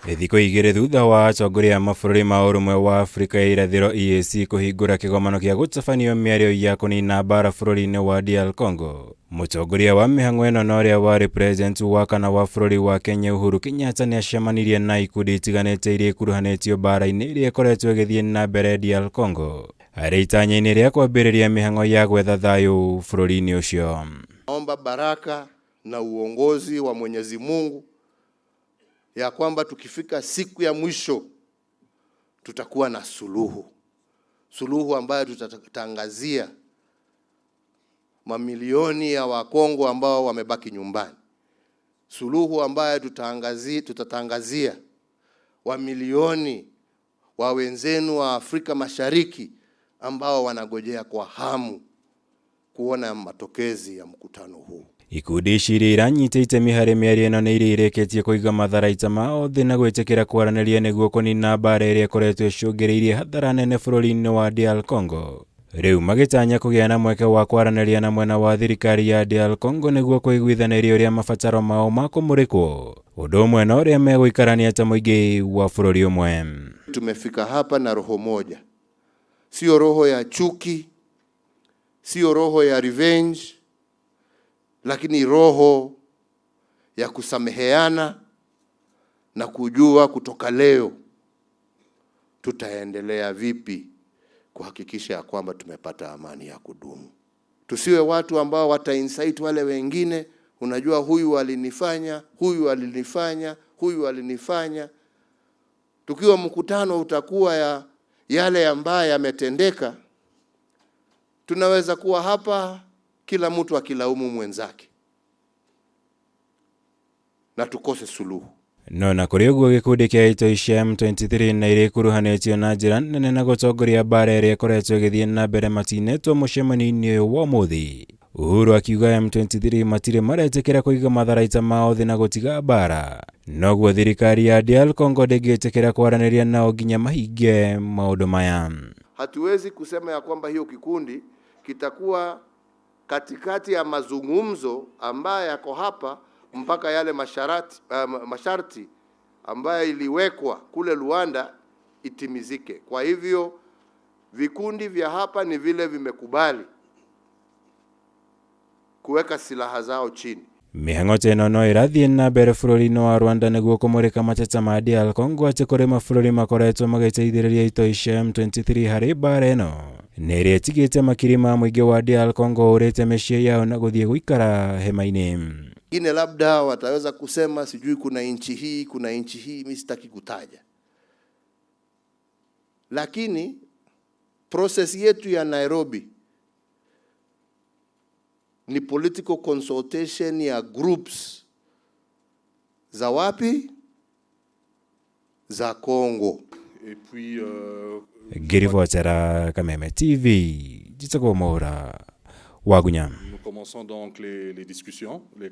Thikũ 2 thutha wa atongoria a mabũrũri ma Ũrũmwe wa Afrika ya Irathĩro EAC kũhingũra kĩgomano kĩa gũtabanio mĩario ya kũnina mbara bũrũri-inĩ wa DR Congo. Mũtongoria wa mĩhang'o ĩno na ũrĩa warĩ president wa kana wa bũrũri wa Kenya Uhuru Kenyatta nĩacemanirie na ikundi itiganĩte iria ikuruhanĩtio mbara-inĩ ĩrĩa ĩkoretwo ĩgĩthiĩ na mbere DR Congo harĩ itanya-inĩ rĩa kwambĩrĩria mĩhang'o ya gwetha thayũ bũrũri-inĩ ũcio. Naomba baraka na uongozi wa Mwenyezi Mungu ya kwamba tukifika siku ya mwisho tutakuwa na suluhu, suluhu ambayo tutatangazia mamilioni ya Wakongo ambao wamebaki nyumbani, suluhu ambayo tutatangazia wamilioni wa wenzenu wa Afrika Mashariki ambao wanagojea kwa hamu kuona matokezi ya mkutano huu. Ikundi ici iria iranyita itemi harĩ mĩario ĩno nĩ iria irĩkĩtie kũiga matharaita mao thĩ na gwĩtĩkĩra kwaranĩria nĩguo kũnina mbara ĩrĩa ĩkoretwo ĩcũngĩrĩirie hathara nene bũrũri-inĩ wa DR Congo. Rĩu magĩtanya kũgĩa na mweke wa kwaranĩria na mwena wa thirikari ya DR Congo nĩguo kũiguithanĩria ũrĩa mabataro mao makũmũrĩkwo ũndũ ũmwe na ũrĩa megũikarania ta mũingĩ wa bũrũri ũmwe. Tumefika hapa na roho moja, sio roho ya chuki, sio roho ya revenge, lakini roho ya kusameheana na kujua kutoka leo tutaendelea vipi kuhakikisha ya kwamba tumepata amani ya kudumu. Tusiwe watu ambao wata-incite wale wengine, unajua huyu alinifanya, huyu alinifanya, huyu alinifanya. Tukiwa mkutano utakuwa ya yale ambayo yametendeka, tunaweza kuwa hapa kila mtu akilaumu mwenzake na tukose suluhu. No na kũrĩ ũguo, gĩkundi kĩa itoi cia M23 na iria ikuruhanĩtio na njĩra nene na gũtongoria mbara ĩrĩa ĩkoretwo ĩgĩthiĩ na mbere matinetwo mũcemanio-inĩ ũyũ wa ũmũthĩ. Uhuru akiuga M23 matirĩ maretĩkĩra kũiga matharaita mao thĩ na gũtiga mbara, noguo thirikari ya DR Congo ndĩngĩtĩkĩra kwaranĩria nao nginya mahingie maũndũ maya. Hatuwezi kusema ya kwamba hiyo kikundi kitakuwa katikati ya mazungumzo ambayo yako hapa mpaka yale masharti ambayo iliwekwa kule Luanda itimizike. Kwa hivyo vikundi vya hapa ni vile vimekubali kuweka silaha zao chini. Mĩhang'o ta ĩno no ĩrathiĩ na mbere bũrũri-inĩ wa Rwanda nĩguo kũmũrĩka mateta ma DR Congo atĩ kũrĩ mabũrũri makoretwo magĩteithĩrĩria itoi cia M23 harĩ mbara ĩno na ĩrĩa ĩtigĩte makiri ma mũingĩ wa DR Congo ũrĩte mĩciĩ yao na gũthiĩ gũikara hema-inĩ. Wengine labda wataweza kusema sijui kuna nchi hii, kuna nchi hii, mimi sitaki kutaja, lakini process yetu ya Nairobi ni political consultation ya groups za wapi? Za Congo. Et puis, Ngĩribotera Kameme TV, njĩtagwo Mwaũra Wagunya. Nous commençons donc les discussions, les